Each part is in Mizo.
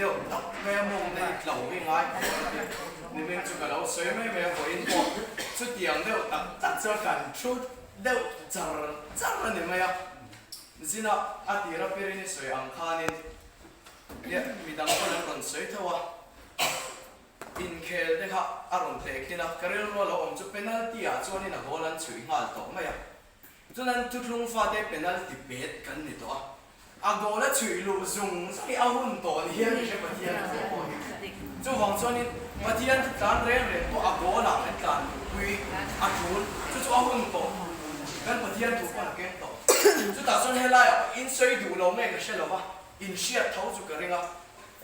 deuh tak mai a mawng te hi tlo hi ngai khawp a ti. Nimin chu ka lo sawi mai mai a vawiin pawh chutiang deuh tak tak chuan kan thu deuh char char a ni mai a. Zina a tira pirin i sawi ang khanin midang pawn an rawn sawi tho a. Inkhel te kha a rawn teh khin a, ka rilru a lo awm chu penalty ah chuanin a goal an chhuih nghal tawh mai a. Chuan an thuthlung fate penalty pet kan ni tawh a, a goal a chhuih luh zung zung hi a hun tawh ni hian ka hre Pathian thu pawh hi. Chuvang chuanin Pathian thu tlan reng reng pawh a goal ah kan tlan luhpui a tul, chu chu a hun tawh kan Pathian thu pawn a keng tawh. Chutah chuan helaiah pawh in sawi duh lo nge ka hre lo va, in hriat tho chu ka ring a.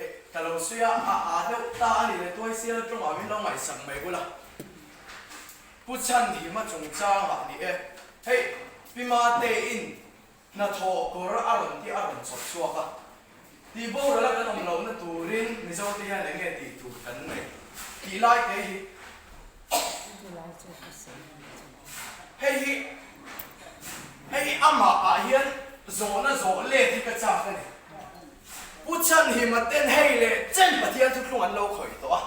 Eh, ka lo sawi a, a aa deuh ta a ni le, tuai sial tawngah min lo ngaihsak mai bula. Pu Chhanhima chungchangah ni e, hei Pi Matein hnathawh kawr a rawn tih a rawn chawp chhuak a, tih boral a kan awm lohna turin Mizote hian eng nge tih tur kan nei tih lai te hi. Hei hi, hei hi amah ah hian zawhna zawh let hi ka chak a ni. Pu Chhanhima ten hei leh chen Pathian thuthlung an lo khawih tawh a,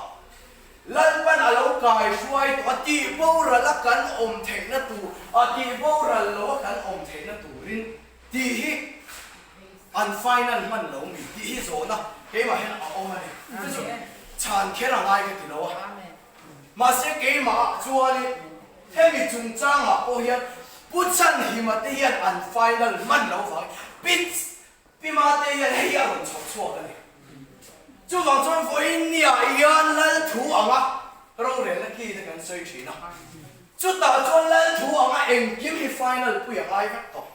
Lalpan a lo kai hruai tawh a, tih boral a kan awm theihna tur, a tih boral lo a kan awm theihna turin tih hi an final hman lo mi tih hi zawhna keimah hian a awm a ni. Chu chu chhan kher a ngai ka ti lo a. Mahse keimah ah chuanin hemi chungchangah pawh hian Pu Chhanhima te hian an final hman lo vangin pitch Pi Mate hian hei a rawn chhawp chhuak a ni. Chuvang chuan vawiin niah hian Lal thu anga rorelna ki te kan sawi thin a. Chutah chuan Lal thu anga engkim hi final pui a ngai vek tawh.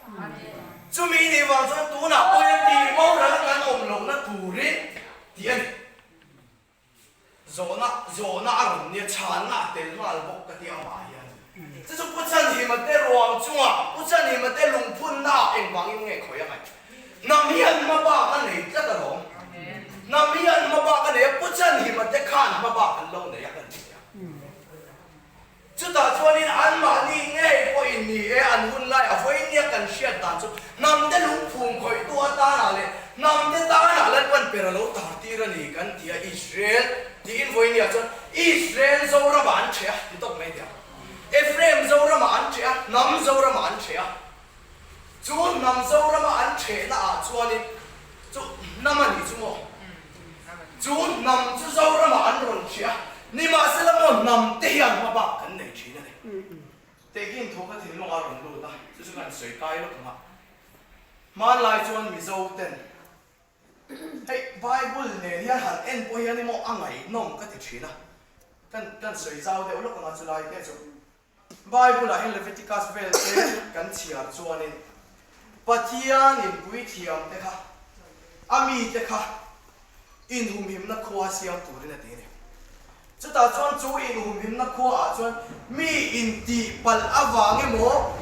Chumi nih vang chuan tunah pawh hian tih boral a kan awm lohna turin tih a ni. Zawhna, zawhna a rawn nia, chhanna a tel nghal bawk ka ti amah hian. Chu chu Pu Chanhima te ruang chungah, Pu Chanhima te lungphunna ah engvangin nge khawi a ngaih? Hnam hian hma bak a nei tlat alawm. Hnam hian hma bak a nei a, Pu Chanhima te khan hma bak an lo nei a kan ti a. Chutah chuanin anmahni ngei pawhin ni e an hun lai a vawiin nia kan hriat dan chu hnamte lungphum khawihtu atanah leh hnamte tanah Lalpan per a lo tar tir a ni kan ti a, Israel tiin vawiin nia chuan Israel Zoramah an ṭheh a ti tawp mai nia. Ephraim Zoramah an ṭheh a, hnam Zoramah an ṭheh a. Chu hnam Zorama an ṭhehna ah chuanin chu hnam a nih chu maw? Chu hnam chu Zoramah an rawn ṭheh a, nimahsela maw hnam te hian hma bak kan nei ṭhin a ni. Tehkin thu ka thinlung a rawn lut a, chu chu kan sawi kai lawk ang a. Hmanlai chuan Mizo ten hei Bible nen hian han en pawh hian emaw a ngaihnawm ka ti ṭhin a, kan kan sawi zau deuh lawk ang a chulai te chu. Bible-ah hian Leviticus vel te kan chhiar chuanin Pathianin puithiam te kha a mite kha inhumhimna khua siam turin a ti a ni. Chutah chuan chu inhumhimna khuaah chuan mi intih palh avang emaw,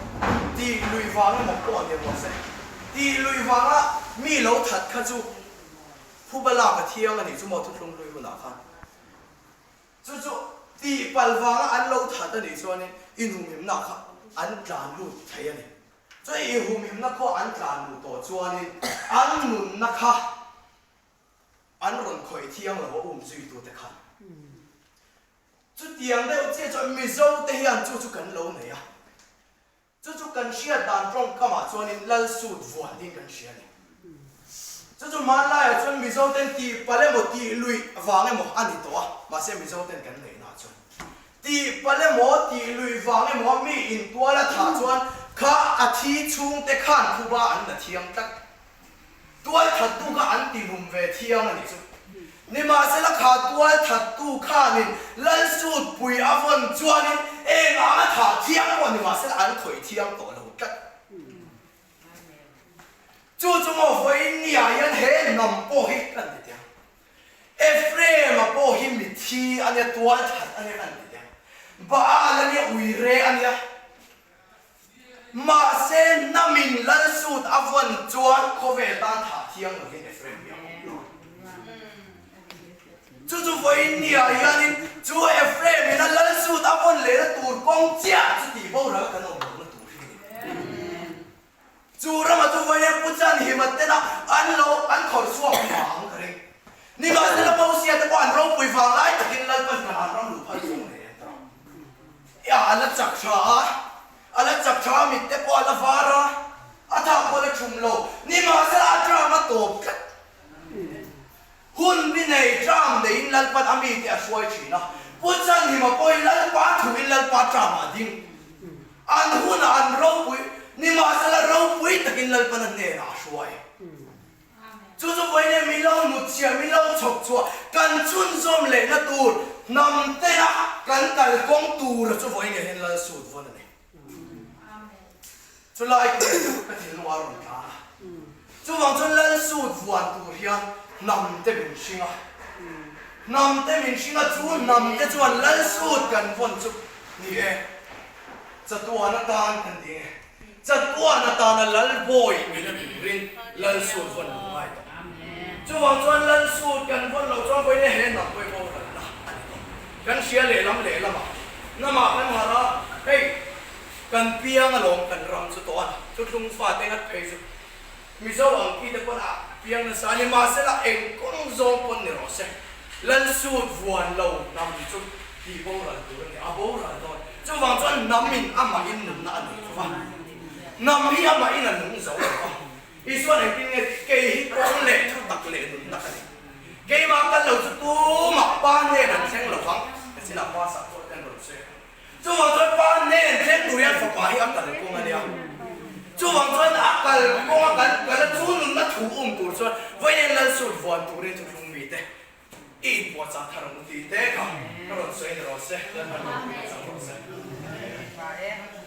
tih lui vang emaw pawh ni rawh se. Tih lui vanga mi lo that kha chu phuba lak a thiang a nih chu maw thuthlung hlui hunah khan. Chu chu tih palh vanga an lo that a nih chuanin inhumhimna kha an tlan lut thei a ni. Chu inhumhimna khaw an tlan luh tawh chuanin an nunna kha an rawn khawih thiang lo a um zuitute khan. Chutiang deuh chiah chuan Mizote hian chu chu kan lo nei a. Chu chu kan hriat dan tawngkamah chuanin Lal sut vuan ding kan hria a ni. Chu chu hmanlaiah chuan Mizoten tih palh emaw tih luih vang emaw a ni tawh a, mahse Mizoten kan neihnaah chuan tih palh emaw tih luih vang emaw mi intual a thah chuan kha a thi chhungte khan phuba an la thiang tlat. Tual thattu kha an ti hlum ve thiang a nih chu. Nimahsela kha tual thattu khanin Lal sut pui a vawn chuanin eng ang a thah thiang pawh nimahsela an khawih thiang tawh lo tlat. Chu chu maw vawiin niah hian he hnam pawh hi kan ti teh ang. Ephraim-a pawh hi mithi a nia, tual that a nia kan ti teh ang. Baal a nia, uire a nia. Mahse, hnamin lal sut a vawn chuan khawvel tan thah thiang lovin Ephraim hi a awm lo. Chu chu vawiin niah hianin chu Ephraim ina lal sut a vawn lehna tur kawng chiah chu tih boral kan awm lohna tur hi a ni. Chu rama chu vawiin Pu Chanhima tena an lo an khawrh chhuak vang ka ring. Nimahsela. ropui vang lai takin Lalpan Kanaan ram luh phal thung nei an ta. Ia a la chak tha a, a la chak tha a, mitte pawh a la var a, a tha pawh a la thum lo. Nimahsela a tram a tawp tlat. Hun bi nei tram neiin Lalpan a mite a hruai thin a, Pu Chanhima pawhin Lalpa thuin Lalpa tramah a ding. An hunah an ropui, nimahsela ropui takin Lalpan a hnenah a hruai. Chu chu vawiin min lo hnutchhiah, min lo chhawk chhuah, kan chhunzawm lehna tur hnam tena kan kalkawng tura chu vawiin hian Lal sut vawn a ni. Chu lai te chu ka thinlung a rawn tlan a. Chuvang chuan Lal sut vuan tur hian hnam te min hring a. Hnam te min hring a, chu hnam te chuan Lal sut kan vawn chu ni e, chatuan atan kan ding e. Chatuan atana Lal bawi min a turin Lal sut vawn lo ngai tawh. Chuvang chuan Lal sut kan vawn loh chuan vawiin he hnam pawh hi boralna a ni tawh. Kan hria lehlam lehlamah hnamah kan harh a, hei kan piang alawm kan ram chu tawh a, thuthlung fate ngat phei chu Mizo ang khi te pawn a piang nasa a ni. Mahsela eng kawng zawng pawn ni rawh se, Lal sut vuan lo hnam chu tih boral tur a ni, a boral dawn. Chuvang chuan hnamin amahin nunna a nei lo va, hnam hi amahin a nung zo lo va. Isuan engtin nge tih? Kei hi kawng leh thu tak leh nunna ka ni. Keimah kal lo chu tumah Pa hnen an thleng lo vang. Hechinah Pa sak pawh ten rawn sawi ang. Chuvang chuan Pa hnen thleng tur hian fapa hi a kal kawng a nia. Chuvang chuan a kal kawng a kal kal a chu nunna thu um tur chuan vawiin Lal sut vuan turin thuthlung mite i inpuahchah thar ang u tih te kha ka rawn sawi ni rawh se. Lalpan rawn puahchah rawh se. Amen.